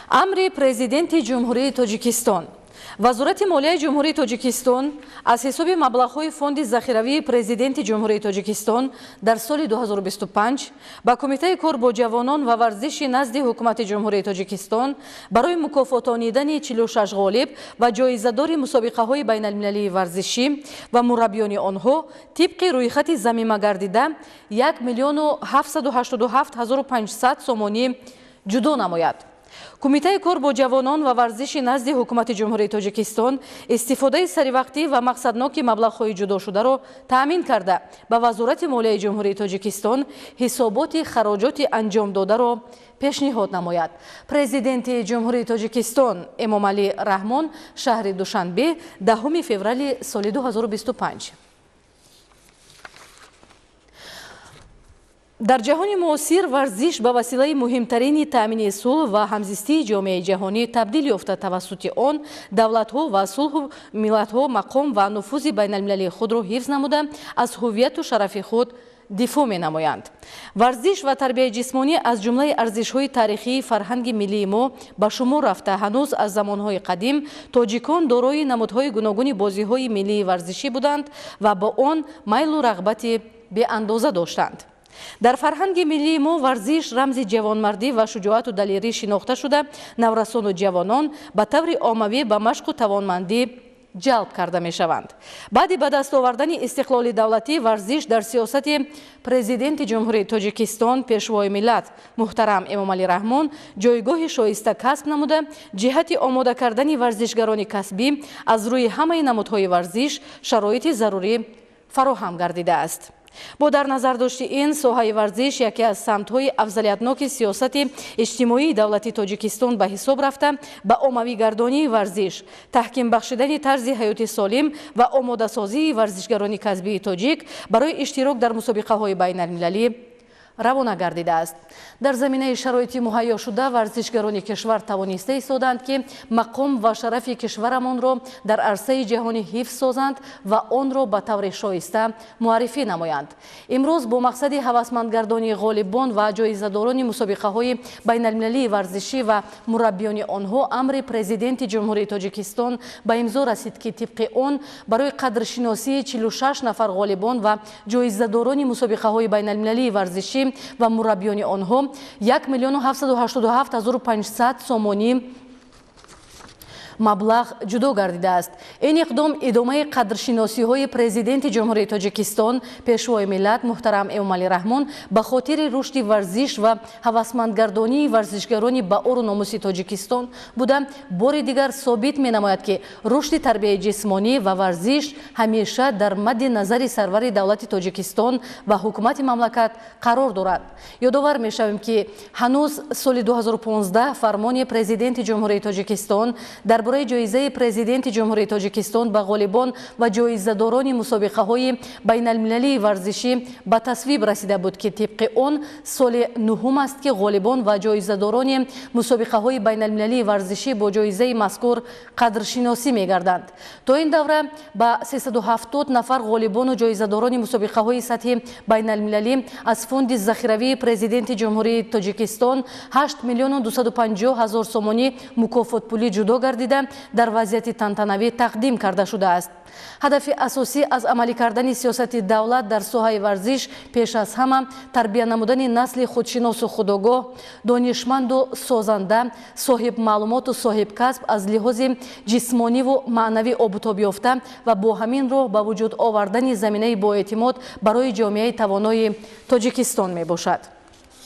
Амри Президенти Ҷумҳурии Тоҷикистон. Вазорати молияи Ҷумҳурии Тоҷикистон аз ҳисоби маблағҳои Фонди захиравии Президенти Ҷумҳурии Тоҷикистон дар соли 2025 ба Кумитаи кор бо ҷавонон ва варзиши назди Ҳукумати Ҷумҳурии Тоҷикистон барои мукофотонидани 46 ғолиб ва ҷоизадори мусобиқаҳои байналмилалии варзишӣ ва мураббиёни онҳо тибқи рӯйхати замима гардида 1 787 500 сомонӣ ҷудо намояд. Кумитаи кор бо ҷавонон ва варзиши назди Ҳукумати Ҷумҳурии Тоҷикистон истифодаи саривақтӣ ва мақсадноки маблағҳои ҷудошударо таъмин карда, ба Вазорати молияи Ҷумҳурии Тоҷикистон ҳисоботи хароҷоти анҷомдодаро пешниҳод намояд. Президенти Ҷумҳурии Тоҷикистон Эмомалӣ Раҳмон, шаҳри Душанбе, 10 феврали соли 2025. Дар ҷаҳони муосир варзиш ба василаи муҳимтарини таъмини сулҳ ва ҳамзистии ҷомеаи ҷаҳонӣ табдил ёфта, тавассути он давлатҳо ва сулҳу миллатҳо мақом ва нуфузи байналмилалии худро ҳифз намуда, аз ҳуввияту шарафи худ дифоъ менамоянд. Варзиш ва тарбияи ҷисмонӣ аз ҷумлаи арзишҳои таърихии фарҳанги миллии мо ба шумор рафта, ҳанӯз аз замонҳои қадим тоҷикон дорои намудҳои гуногуни бозиҳои миллии варзишӣ буданд ва ба он майлу рағбати беандоза доштанд. Дар фарҳанги миллии мо варзиш рамзи ҷавонмардӣ ва шуҷоату далерӣ шинохта шуда, наврасону ҷавонон ба таври оммавӣ ба машқу тавонмандӣ ҷалб карда мешаванд. Баъди ба даст овардани истиқлоли давлатӣ варзиш дар сиёсати Президенти Ҷумҳурии Тоҷикистон, Пешвои миллат муҳтарам Эмомалӣ Раҳмон ҷойгоҳи шоиста касб намуда, ҷиҳати омода кардани варзишгарони касбӣ аз рӯи ҳамаи намудҳои варзиш шароити зарурӣ фароҳам гардидааст. Бо дар назар дошти ин, соҳаи варзиш яке аз самтҳои афзалиятноки сиёсати иҷтимоии давлати Тоҷикистон ба ҳисоб рафта, ба оммавигардонии варзиш, таҳким бахшидани тарзи ҳаёти солим ва омодасозии варзишгарони касбии тоҷик барои иштирок дар мусобиқаҳои байналмилалӣ равона гардидааст. Дар заминаи шароити муҳайёшуда варзишгарони кишвар тавониста истоданд, ки мақом ва шарафи кишварамонро дар арсаи ҷаҳонӣ ҳифз созанд ва онро ба таври шоиста муаррифӣ намоянд. Имрӯз бо мақсади ҳавасмандгардонии ғолибон ва ҷоизадорони мусобиқаҳои байналмилалии варзишӣ ва мураббиёни онҳо амри Президенти Ҷумҳурии Тоҷикистон ба имзо расид, ки тибқи он барои қадршиносии 46 нафар ғолибон ва ҷоизадорони мусобиқаҳои байналмилалии варзишӣ ва мураббиёни онҳо 1 787 500 сомонӣ маблағ ҷудо гардидааст. Ин иқдом идомаи қадршиносиҳои Президенти Ҷумҳурии Тоҷикистон, Пешвои миллат муҳтарам Эмомалӣ Раҳмон ба хотири рушди варзиш ва ҳавасмандгардонии варзишгарони ба ору номуси Тоҷикистон буда, бори дигар собит менамояд, ки рушди тарбияи ҷисмонӣ ва варзиш ҳамеша дар мадди назари сарвари давлати Тоҷикистон ва ҳукумати мамлакат қарор дорад. Ёдовар мешавем, ки ҳанӯз соли 2015 фармони Президенти Ҷумҳурии Тоҷикистон дар бораи ҷоизаи Президенти Ҷумҳурии Тоҷикистон ба ғолибон ва ҷоизадорони мусобиқаҳои байналмилалии варзишӣ ба тасвиб расида буд, ки тибқи он соли нуҳум аст, ки ғолибон ва ҷоизадорони мусобиқаҳои байналмилалии варзишӣ бо ҷоизаи мазкур қадршиносӣ мегарданд. То ин давра ба 370 нафар ғолибону ҷоизадорони мусобиқаҳои сатҳи байналмилалӣ аз Фонди захиравии Президенти Ҷумҳурии Тоҷикистон 8 250 000 сомонӣ мукофотпулӣ ҷудо гардида, дар вазъияти тантанавӣ тақдим карда шудааст. Ҳадафи асосӣ аз амалӣ кардани сиёсати давлат дар соҳаи варзиш пеш аз ҳама тарбия намудани насли худшиносу худогоҳ, донишманду созанда, соҳибмаълумоту соҳибкасб, аз лиҳози ҷисмониву маънавӣ обутоб ёфта ва бо ҳамин роҳ ба вуҷуд овардани заминаи боэътимод барои ҷомеаи тавонои Тоҷикистон мебошад.